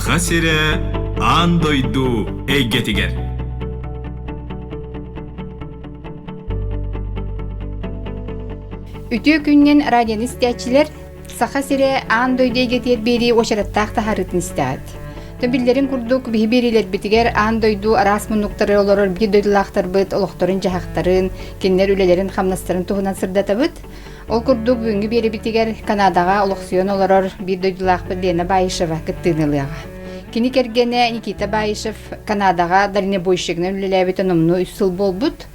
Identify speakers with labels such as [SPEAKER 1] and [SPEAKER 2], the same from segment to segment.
[SPEAKER 1] Саха сирэ аан дойду эйгэтигэр.
[SPEAKER 2] Үтүө күннэн радионы истээччилэр Саха сирэ аан дойду эйгэтигэр биэрии уочараттаах таһаарыытын истэҕит. Биллэрин курдук, биһи биэриилэрбитигэр аан дойду араас муннуктары олорор биир дойдулаахтарбыт олохторун-дьаһахтарын, кинилэр үлэлэрин-хамнастарын туһунан сырдатабыт. Ол курдук, бүгүҥҥү биэриибитигэр Канадаҕа олохсуйан олорор биир дойдулаахпыт Лена Баишева кыттыыны ылыаҕа. Кини кэргэнэ Никита Баишев Канадаҕа дальнобойщигынан үлэлээбитэ номнуо үс сыл буолбут.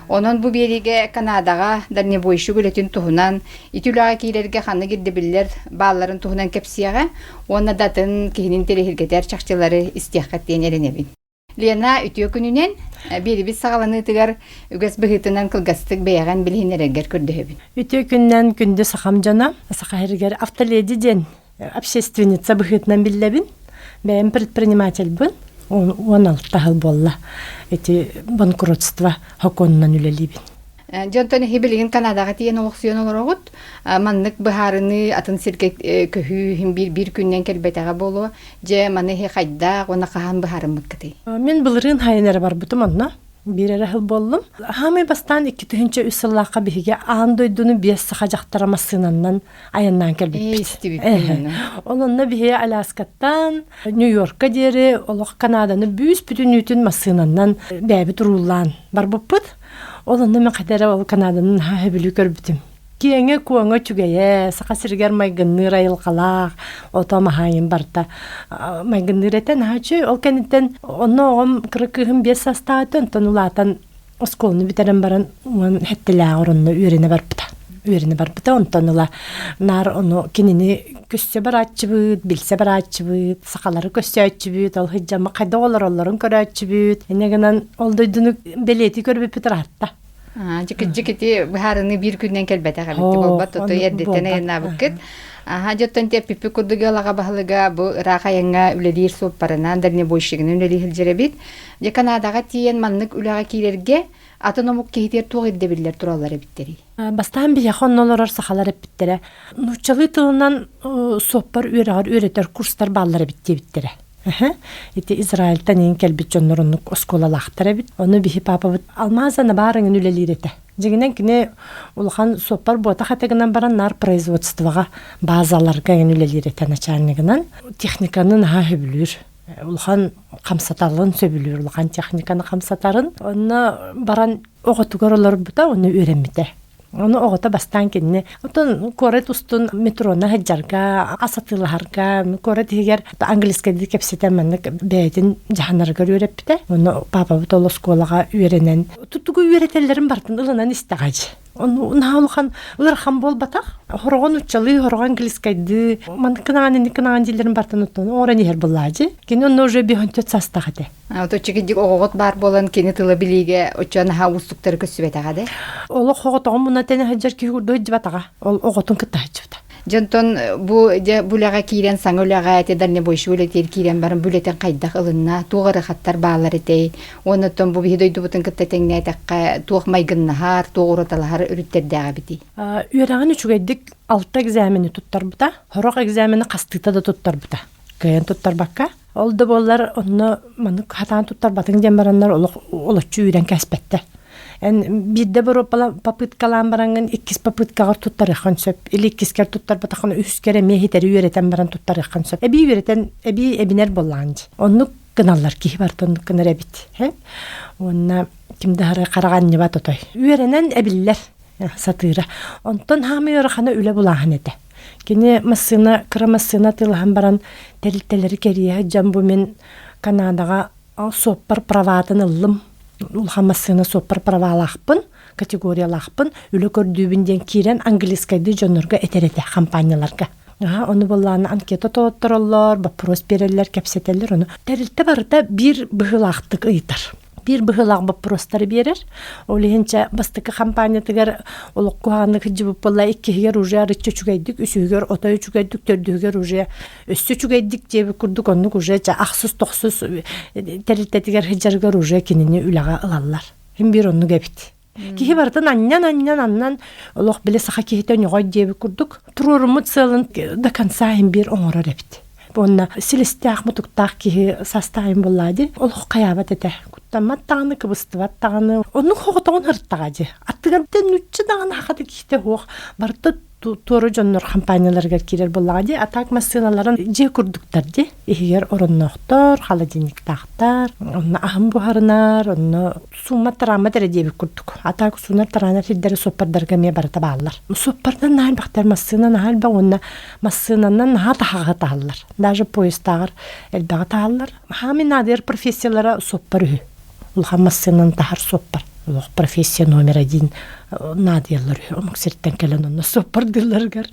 [SPEAKER 2] Онон бу биэриигэ Канадаҕа дальнобойщик үлэтин туһунан, ити үлэҕэ киирэргэ ханнык ирдэбиллэр баалларын туһунан кэпсиэҕэ уонна да атын киһини интэриэһиргэтэр чахчылары истиэххит диэн эрэнэбин. Лена, үтүө күнүнэн биэрибит саҕаланыытыгар үгэс быһыытынан кылгастык бэйэҕин билиһиннэрэргэр көрдөһөбүн.
[SPEAKER 3] Үтүө күннэн күндү сахам дьоно, Саха сиригэр автоледи диэн общественница быһыытынан биллэбин. Бэйэм предпринимательбын. 16 сыл буолла. Ити банкротство сокуонунан үлэлиибин.
[SPEAKER 2] Дьонтон эһи билигин Канадаҕа тиийэн олохсуйан олороҕут. Маннык быһаарыныы атын сиргэ көһүү иһин биир-биир күннэн кэлбэтэҕэ буолуо. Дьэ, маны эһи хайдах уонна хаһан быһаарыммыккытый?
[SPEAKER 3] Мин былырыын хайан эрэ барбытым онно. Биир эрэ сыл буоллум. Хаамай бастаан 2003 сыллаахха биһиги аан дойдуну биэс саха дьахтара массыынаннан айаннаан кэлбиппит. Ол онно биһиги Аляскаттан Нью-Йоркка диэри олох Канаданы бүүс бүтүннүүтүн массыынаннан бэйэбит урууллаан барбыппыт. Ол онно мен хайда эрэ ол Канаданы наһаа сөбүлүү көрбүтүм. Киэҥэ-куоҥа үчүгэйэ, Саха сиригэр майгынныыр айылҕалаах, ото маһаайын барыта майгынныыр этэ наһаа үчүгэй. Ол кэнниттэн онно оҕом кыра кыыһым биэс саастаах этэ, онтон улаатан оскуоланы бүтэрэн баран уон сэттэлээҕэр онно үөрэнэ барбыта. Үөрэнэ барбыта, онтон ыла наар ону кинини көссө барааччыбыт, билсэ барааччыбыт, сахалары көссөөччүбүт, ол сылдьаммыт хайдах олороллорун көрөөччүбүт. Инньэ гынан ол дойдуну бэлиэтии көрбүппүт ыраатта.
[SPEAKER 2] Дьикидьик ити быһаарыныы биир күннэн кэлбэтэх эбит буолбат тото эрдэттэн айаннаабыккыт. Аха дьоттон тиэппиппит курдук ыалаҕа баһылыга бу ыраах айаҥҥа үлэлиир суоппарынан дальнобойщигынан үлэлии сылдьар эбит. Дьэ Канадаҕа тиийэн маннык үлэҕэ киирэргэ атын омук киһитигэр туох ирдэбиллэр тураллар эбиттэрий?
[SPEAKER 3] Бастаан биһиэхэ онно олорор сахалар эппиттэрэ. Нууччалыы тылынан суоппар үөрэҕэр үөрэтэр курстар бааллар эбит диэбиттэрэ. Ити Израильтан иин кэлбит дьоннор оннук оскуолалаахтар эбит. Ону биһи паапабыт алмааза набаарыҥын үлэлиир этэ. Дьиҥинэн кини улахан суоппар буотах этэ гынан баран наар производствоҕа базаларга иҥин үлэлиир этэ начальнигынан. Техниканы наһаа сөбүлүүр. Улахан хамсаталын сөбүлүүр, улахан техниканы хамсатарын. Онно баран оҕотугар олорбута, ону үөрэммитэ. Ону оҕото бастаан кинини оттон куорат устун метроны сылдьарга, ас атыылаһарга, куорат иһигэр английскайдыы кэпсэтэн маннык бэйэтин дьаһанарыгар үөрэппитэ. Ону паапабыт ол оскуолаҕа үөрэнэн тугу үөрэтэллэрин барытын ылынан истэҕэ дьэ. Ону наһаа улахан ыарахан буолбатах. Хороҕон уччалыы, хороҕон английскайдыы, маннык кынаҕан инник кынаҕан дииллэрин барытын оттон оҥорон иһэр буоллаачы. Кини онно уже биһонтөт састах этэ.
[SPEAKER 2] Оччо оҕоҕут баар буолан кини тыла билиигэ оччо наһаа уустуктары көрсүбэтэҕэ да?
[SPEAKER 3] Олох оҕотоҕун муна тэнэ сылдьар киһи курдук сылдьыбатаҕа. Ол оҕотун кытта сылдьыбыта.
[SPEAKER 2] Дьонтон бу дьэ бу үлэҕэ киирэн саҥа үлэҕэ ити дальнобойщик үлэтигэр киирэн баран бу үлэтин хайдах ылынна, туох ыарахаттар бааллар этэй? Уонна оттон бу биһи дойдубутун кытта тэҥнээтэххэ туох майгыннаһар, туох уратылаһар өрүттэрдээх эбитий?
[SPEAKER 3] Үөрэҕин үчүгэйдик алта экзамени туттарбыта. Сорох экзамени хастыыта да туттарбыта. Кыайан туттарбакка. Ол да буоллар онно маннык хатаан туттарбатыҥ диэн бараннар олох олоччу үүрэн кээспэттэр. Эн биирдэ боруоппала попыткалаан бараҥҥын иккис попыткаҕар туттарыаххын сөп. Или иккискэр туттарбатаххына үһүскэр эмиэ хитэри үөрэтэн баран туттарыаххын сөп. Эбии үөрэтэн, эбии эбинэр буоллаҕын дии. Оннук гыналлар киһи барыта оннук гынар эбит. Уонна ким да хараҕа анньыбат отой. Үөрэнэн эбиллэр сатыыра. Онтон хаамый ыарахана үлэ булааһын этэ. Кини массыына, кыра массыына атыылаһан баран тэрилтэлэри кэрийэ сылдьан бу мин Канадаҕа суоппар праватын ыллым. Улахан массыына суоппар правалаахпын, категориялаахпын, үлэ көрдүүбүн диэн киирэн английскайдыы дьоннорго этэр этэ хампаанньаларга. Аха, ону буоллаҕына анкета толоттороллор, боппуруос биэрэллэр, кэпсэтэллэр. Ону тэрилтэ барыта биир быһыылаахтык ыйытар. биир быһыылаах боппуруостары биэрэр. Ол иһин чэ бастакы хампаанньатыгар олох куһаҕаннык сылдьыбыт буолла, иккиһигэр уже арычча үчүгэйдик, үсүһүгэр отой үчүгэйдик, төрдүһүгэр уже өссө үчүгэйдик диэбит курдук оннук уже чэ ахсыс-тохсус тэрилтэтигэр сылдьарыгар уже кинини үлэҕэ ылаллар. Син биир оннук эбит. Киһи барытын анньан-анньан аннан олох били саха киһитэ ньоҕой диэбит курдук туруоруммут сыалын до конца иһин биир оҥорор эбит. Уонна силистээх мутуктаах киһи састаайын буллаа ди. Олох хайаабат этэ. Куттаммат даҕаны, кыбыстыбат даҕаны. Оннук хоҕотоҕун ырыттаҕа ди. Аттыгар нучча даҕаны хахата киһитэ суох. Барыта туора дьоннор компанияларыгар киирэр буоллаҕа дии. А так массыыналарын дьиэ курдуктар дии. Иһигэр оронноохтор, холодильниктаахтар, онно аһын буһарынар, онно сууммат тарааммат эрэ диэбит курдук. А так суунар тараанар сирдэри суоппардарга эмиэ барыта бааллар. Суоппардан наһаа элбэхтэр, массыына наһаа элбэх уонна массыынанан наһаа таһаҕаһы таһаллар. Даже поездтааҕар элбэҕи таһаллар. Хаамин наадыйар профессиялара суоппар үһү. Улахан массыынаны таһар суоппар. Олох профессия номер один наадыйаллар үһү. Омук сиртэн кэлэн онно суоппардыылларыгар.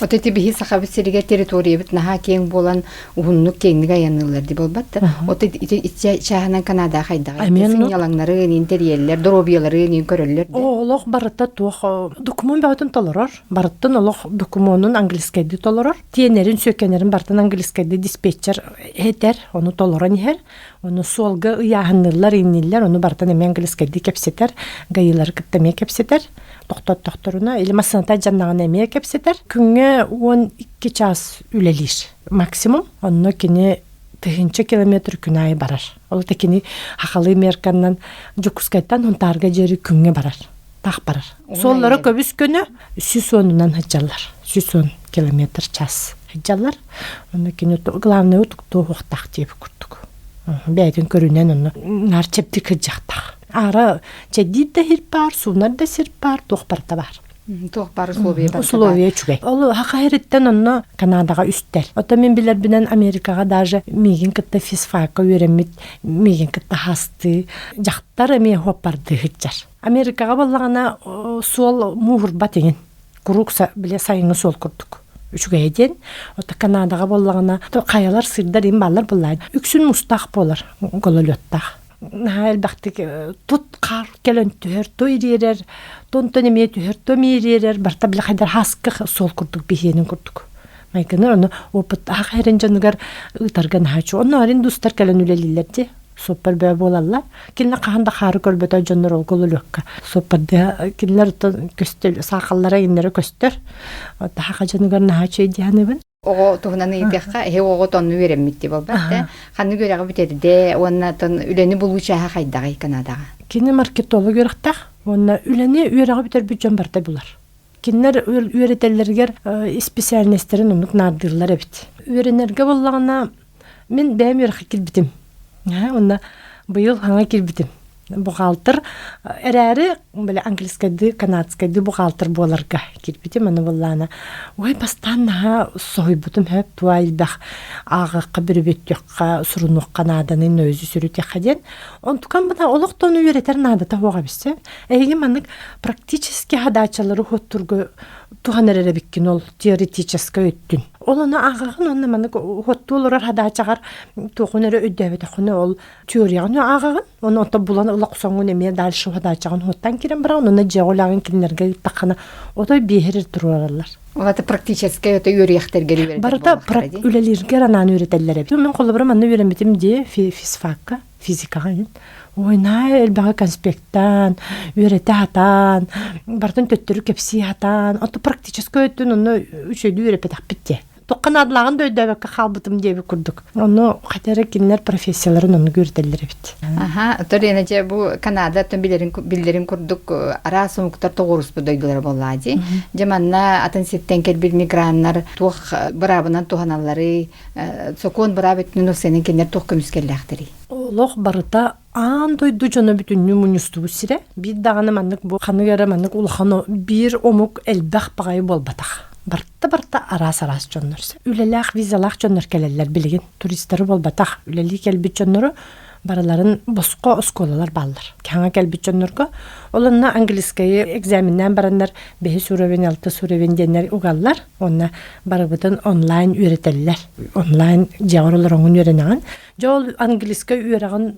[SPEAKER 2] Вот эти биһи Сахабыт сиригэр территориябыт наһаа киэҥ буолан уһуннук киэҥник айанныыллар дии буолбат да. Вот ити ити чааһынан Канада хайдаҕай? Сынньалаҥнарын интэриэллэр, доруобуйаларын көрөллөр да.
[SPEAKER 3] Олох барыта туох докумуон бөҕөтүн толорор. Барыттан олох докумуонун английскайдыы толорор. Тиэнэрин, сүөкэнэрин барытын английскайдыы диспетчер этэр, ону толорон иһэр. Ону суолга ыйааһынныыллар, иҥнииллэр, ону барытын эмиэ английскайдыы кэпсэтэр, гаилары кытта эмиэ кэпсэтэр. Тохтоттохторуна или массыыната дьаннаҕына эмиэ кэпсэтэр. Күҥҥэ 12 чаас үлэлиир максимум. Онно кини тыһыынча километр күн аайы барар. Ол да кини хахалыы мерканнан Дьокуускайтан Хунтаарга диэри күҥҥэ барар. Таах барар. Суоллара көбүс көнө 110-унан сылдьаллар. 110 километр час сылдьаллар. Онно кини главное утуктуохтаах диэбит курдук. Бэйэтин көрүнэн онно наар чэбдик сылдьахтаах. Аара чэддиир да сир баар, суунар да сир баар, туох барыта баар.
[SPEAKER 2] Туох баар условия барыта
[SPEAKER 3] Условия үчүгэй. Ол хаха ириттэн онно Канадаҕа үстэр. Оттон мин билэрбинэн Америкаҕа даже миигин кытта физфакка үөрэммит, миигин кытта хастыы дьахтар эмиэ хуоппардыы сылдьар. Америкаҕа буоллаҕына суол мууһурбат иҥин. Куруук бile сайыҥҥы суол курдук. Үчүгэйэ диэн. Оттон Канадаҕа буоллаҕына хайалар сырдар им бааллар буоллаа. Үксүн мустаах буолар гололеттаах. Наһаа элбэхтик тут хаар кэлэн түһэр, то ириэрэр, тонтон эмиэ түһэр, то эмиэ ириэрэр, барыта бile хайдар хаска суол курдук биһиэнин курдук. Майгыны ону опыт аах эрин дьонугар ыытарга наһаа үчүгэй. Онно арин дустар кэлэн үлэлииллэр дии. Суоппар бөҕө буолаллар. Кинилэр хаһан да хаары көрбөтөх дьоннор ол гололёкка. Суоппардыа кинилэр оттон көстөр, саахаллара иннэрэ көстөр. Таһаха дьонугар наһаа үчүгэй дии саныыбын.
[SPEAKER 2] Оҕо туһунан ыйытыахха, эһи оҕо тонну үөрэммит дии буолбат да. Ханнык үөрэҕи бүтэрдэ уонна тон үлэни булуу чааһа хайдаҕый Канадаҕа?
[SPEAKER 3] Кини маркетолог үөрэхтээх уонна үлэни үөрэҕи бүтэрбит дьон барыта булар. Кинилэр үөрэтэллэригэр исписээлинэстэрин оннук наардыыллар эбит. Үөрэнэргэ буоллаҕына Мин бэйэм үөрэххэ киирбитим. Уонна быйыл хаҥа киирбитим. Бухгалтер эрээри били английскайдыы, канадскайдыы бухгалтер буоларга киирбитим. Аны буоллаана ой бастаан наһаа соһуйбутум хөп туа элбэх ааҕыахха, бүрүбүттүөххэ, сурунуохха нааданы нөйүзү сүрүтүөххэ диэн. Онтукан бына олохтон үөрэтэр наадата суох эбиссэ. Эһиги маннык практически хадаачалары хуоттурга туһанар эрэ эбиккин ол теоретическай өттүн. Ол ону ааҕаҕын уонна маннык уһуттуу олорор хадаачаҕар туохун эрэ өйдөөбөтөххүнэ ол теорияҕын ааҕаҕын уонна онтон булан ыла охсоҥҥун эмиэ дальше хадаачаҕын уһуттан киирэн бараҕын уонна дьиэҕэ үлэҕин кинилэргэ ыыттаххына отой биэһэр туруораллар.
[SPEAKER 2] Ол это практическай это үөрүйэхтэргэр үөрэтэр
[SPEAKER 3] Барыта үлэлииргэр анаан үөрэтэллэр эбит. Мин холобура манна үөрэммитим дии физфакка физикаҕа иһин. Ой, наһаа элбэҕи конспектаан, үөрэтэ сатаан, барытын төттөрү кэпсии сатаан, ото практическай өттүн онно үчүгэйдик үөрэппэтэхпит дии. Туохха наадалааҕын да өйдөөбөккө хаалбытым диэбит курдук. Ону хотя эрэ кинилэр профессияларын оннук үөрэтэллэр эбит.
[SPEAKER 2] Аха, Торина дьэ бу Канада билэрин биллэрин курдук араас омуктар тоҕуоруспут дойдулара буоллаа дии. Дьэ манна атын сиртэн кэлбит миграннар туох быраабынан туһаналларый, сокуон быраап өттүнэн уопсайынан кинилэр туох көмүскэллээхтэрий?
[SPEAKER 3] Олох барыта аан дойду дьоно бүтүннүү мунньустубут сирэ. Биир даҕаны маннык бу ханнык эрэ маннык улахан биир омук элбэх баҕайы буолбатах. Барыта-барыта араас-араас дьоннор. Үлэлээх, визалаах дьоннор кэлэллэр билигин. Туристары буолбатах. Үлэлии кэлбит дьоннору барыларын босхо оскуолалар бааллар. Хаҥа кэлбит дьоннорго ол онно английскайы экзаменнаан бараннар бэһис уровень, алтыс уровень диэннэр угаллар. Уонна барыбытын онлайн үөрэтэллэр. Онлайн дьиэҕэр олороҥҥун үөрэнэҕин. Дьэ ол английскай үөрэҕин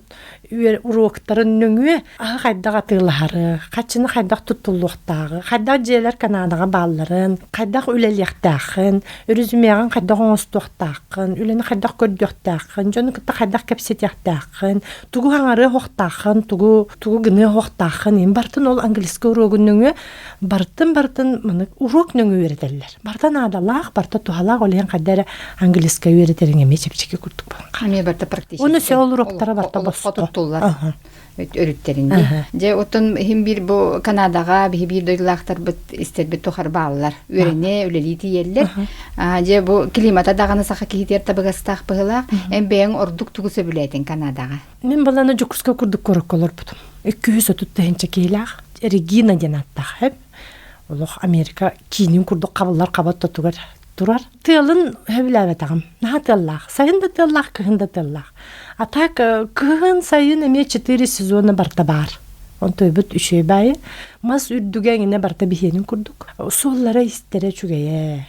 [SPEAKER 3] уруоктарын нөҥүө аһы хайдах атыылаһары, хаччыны хайдах туттуллуохтааҕы, хайдах дьиэлэр Канадаҕа баалларын, хайдах үлэлиэхтээххин, резюмеҕин хайдах оҥостуохтааххын, үлэни хайдах көрдүөхтээххин, дьону кытта хайдах кэпсэтиэхтээххин, тугу хаҥарыа суохтааххын, тугу тугу гыныа суохтааххын иһин барытын. Бартын ол английский уруогун нөҥүө бартын бартын маны уруок нөҥүө үөрэтэллэр. Барта наадалаах, барта туһалаах ол иһин хайда эрэ английскай үөрэтэриҥ эмиэ чэпчэки курдук буолан хаалар.
[SPEAKER 2] Эмиэ барта практически.
[SPEAKER 3] Оны сө ол уруоктара барта босхо.
[SPEAKER 2] туттуллар. Өрүттэрин дии. Дьэ, оттон иһин биир бу Канадаҕа биһи биир дойдулаахтарбыт истэрбит тухары бааллар. Үөрэнэ, үлэлии тиийэллэр. Дьэ, бу климата даҕаны саха киһитигэр табыгастаах быһыылаах. Эн бэйэҥ ордук тугу сөбүлээтиҥ Канадаҕа?
[SPEAKER 3] Мин баланы Дьокуускай курдук куоракка олорбутум. 230 тыһыынча киһилээх Регина диэн ааттаах эб. Олох Америка киинин курдук хабыллар хаба ортотугар турар. Тыалын сөбүлээбэтэҕим. Наһаа тыаллаах. Сайын да тыаллаах, кыһын да тыаллаах. А так кыһын, сайын эмиэ четыре сезона барыта баар. Онтуйбут үчүгэй баайы. Мас үрдүгэ эҥинэ барыта биһиэнин курдук. Суоллара истэрэ үчүгэйэ.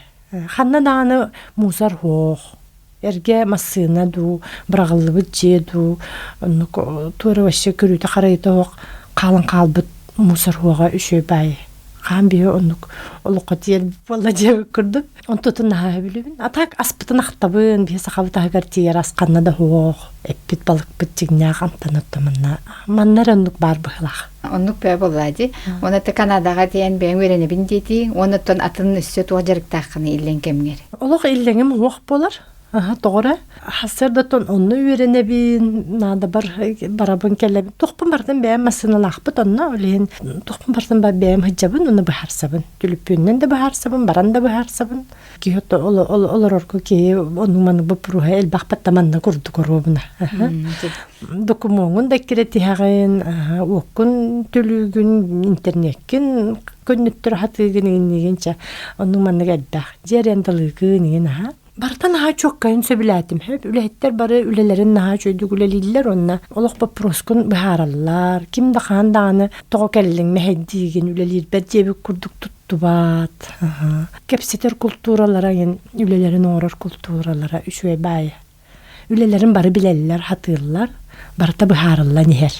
[SPEAKER 3] Ханна даҕаны мусор суох. Эргэ массыына дуу, быраҕыллыбыт дьиэ дуу, оннук туора вообще көрүүтэ-харайыта суох хаалан хаалбыт мусор суоҕа үчүгэй баайы. Хаан биһи оннук олоххо тиийэр буолла диэбит курдук. Онтутун наһаа сөбүлүүбүн. А так аспытын ахтабын, биһи сахабыт аһыгар тиийэр ас ханна да суох. Эппит балыкпыт дьиҥнээх амтана манна. Манна эрэ оннук баар быһыылаах.
[SPEAKER 2] Оннук бөҕө буоллаа дии. Уонна ты Канадаҕа тиийэн бэйэҥ үөрэнэбин диэтии, уонна оттон атын өссө туох дьарыктааххыный иллэҥ кэмҥэр?
[SPEAKER 3] Олох иллэҥим суох буолар. Аха, тоҕо эрэ сарсыардаттан онно үөрэнэбин, наадабар барабын кэлэбин. Туохпун барытын бэйэм массыыналаахпыт онно, ол иһин туохпун барытын бэйэм сылдьабын, онно быһаарсабын. Түлүппүөнүнэн да быһаарсабын, баран да быһаарсабын. Киһи олорорго киһи оннук-маннык боппуруоһа элбэх да манна курдук оруобуна. Докумуоҥҥун да эккирэтиһэҕин, уоккун төлүүгүн, интернеккин көннөттөрө сатыыгын иҥниигин чэ оннук-маннык элбэх. Дьиэ арендалыыгын иҥин аһа. Барыта наһаа чуоккайын сөбүлээтим. Үлэһиттэр бары үлэлэрин наһаа үчүгэйдик үлэлииллэр уонна олох боппуруоскун быһаараллар. Ким да хаһан даҕаны тоҕо кэллиҥ мэһэйдиигин үлэлиирбэр диэбит курдук туттубат. Кэпсэтэр култууралара үлэлэрин оҥорор култууралара үчүгэй баайы. Үлэлэрин бары билэллэр, хатыыллар, барыта быһаарыллан иһэр.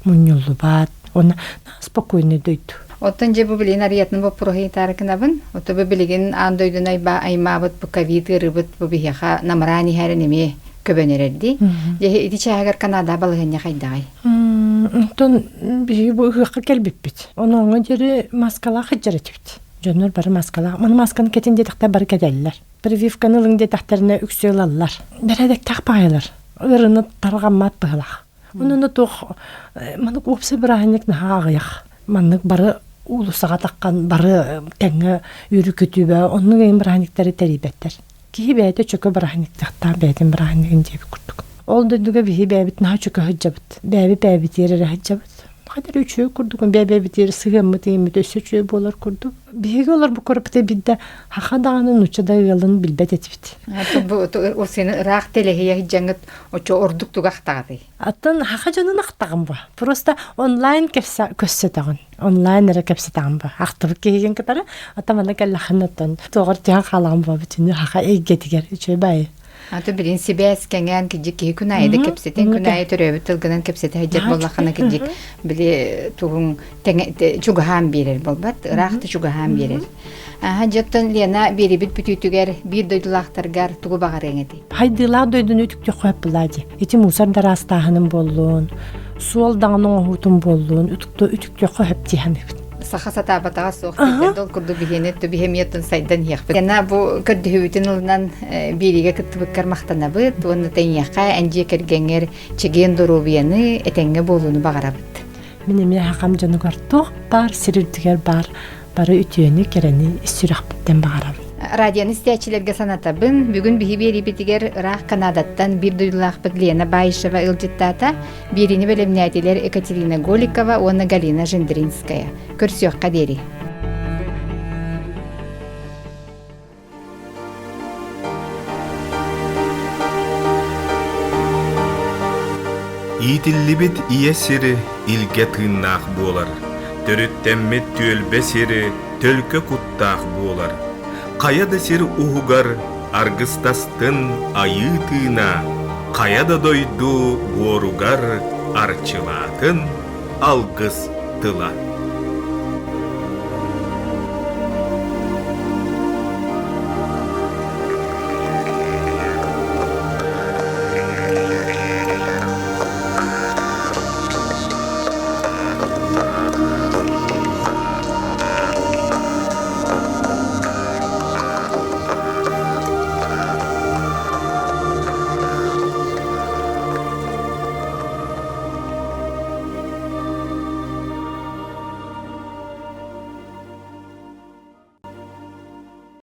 [SPEAKER 3] Мунньуллубат уонна спокойный дойду.
[SPEAKER 2] Оттон дьэ бу билигин арыйатын боппуруоһу ыйытаарыкынабын. Ото бу билигин аан дойдуну аймаабыт бу ковид ыарыыбыт бу биһиэхэ намыраан иһэрин эмиэ көбөн эрэрдии. Дьэ ити чааһыгар Канада балаһыанньа хайдаҕый?
[SPEAKER 3] Оттон биһиги бу ыһыахха кэлбиппит. Онооҥҥо диэри маскалаах сылдьар этибит. Дьоннор бары маскалаах. Маны масканы кэтин диэтэхтэр бары кэтэллэр. Прививканы ылыҥ диэтэхтэринэ үксү ылаллар. Бэрээдэктээх баҕайылар. Ыарыыны тарҕаммат быһылаах. Онон туох маннык уопсай бырааһынньык наһаа аҕыйах. Маннык бары уулуссаҕа таххан бары тэҥҥэ үөрүү-көтүүбэ оннук эҥин бырааһынньыктары тэрийбэттэр. Киһи бэйэтэ чөкө бырааһынньыктаахтаах бэйэтин бырааһынньыгын диэбит курдук. Ол дойдуга биһи бэйэбит наһаа чөкө сылдьабыт. Бэйэбит бэйэбитигэр эрэ сылдьабыт. Хайдах эрэ үчүгэй курдук, бэйэ-бэйэбитигэр сыһыаммыт иҥмит өссө үчүгэй буолар курдук. Биһиги олорбут куруппута биирдэ хаха даҕаны нуучча да ыалын билбэт этибит.
[SPEAKER 2] Бу сені ыраах тэлэһийэ сылдьаҥҥыт оччо ордук тугу ахтаҕытый?
[SPEAKER 3] Аттан хаха дьонун ахтаҕым бу. Просто онлайн көссөтөҕүн. Онлайн эрэ кэпсэтэҕим бу. Ахтыбыт киһигин кытары ата манна кэллэххинэ оттон туоҕар түһэн хаалаҕым бу бүтүннүү хаха эйгэтигэр үчүгэй баайы.
[SPEAKER 2] Аты билин сибээс кэҥээн кидьик киһи күн аайы да кэпсэтин күн аайы төрөөбүт тылгынан кэпсэтэ сылдьар буоллаххына кидьик били тугуҥ чугаһаан биэрэр буолбат ыраах да чугаһаан биэрэр. Аха дьоттон Лена биэрибит бүтүүтүгэр биир дойдулаахтаргар тугу баҕарыаҥ этэй?
[SPEAKER 3] Хайдыылаах дойдуну үтүктүөххэ буоллаа дии. Ити мусор дараастааһыным буоллун, суол даҕаны оҥоһуутун буоллун, үтүктүөххэ сөп дии саныыбын.
[SPEAKER 2] Саха сатаабатаҕа суох дииллэр ол курдук биһиэни биһэмиэттэн сайдан иһиэхпит. Лена бу көрдөһүүбүтүн ылынан биэриигэ кыттыбыккар махтанабыт уонна тэйиэхэ эн дьиэ кэргэҥҥэр чэгиэн доруобуйаны, этэҥҥэ буолууну баҕарабыт.
[SPEAKER 3] Мин эмиэ хахам дьонугар туох баар сир үрдүгэр баар бары үтүөнү, кэрэни ис сүрэхпиттэн баҕарабын.
[SPEAKER 2] Радионы истээччилэргэ санатабын. Бүгүн биһи биэриибитигэр ыраах Канадаттан биир дойдулаахпыт Лена Баишева ыалдьыттаата. Биэриини бэлэмнээтилэр Екатерина Голикова уонна Галина Жендринская. Көрсүөххэ диэри.
[SPEAKER 1] Иитиллибит ийэ сири илгэ тыыннаах буолар, төрүттэммит түөлбэ сири төлкө куттаах буолар. Хайа да сир уһугар аргыстастын айыы тыына, хайа да дойду буоругар арчылаатын алгыс тыла.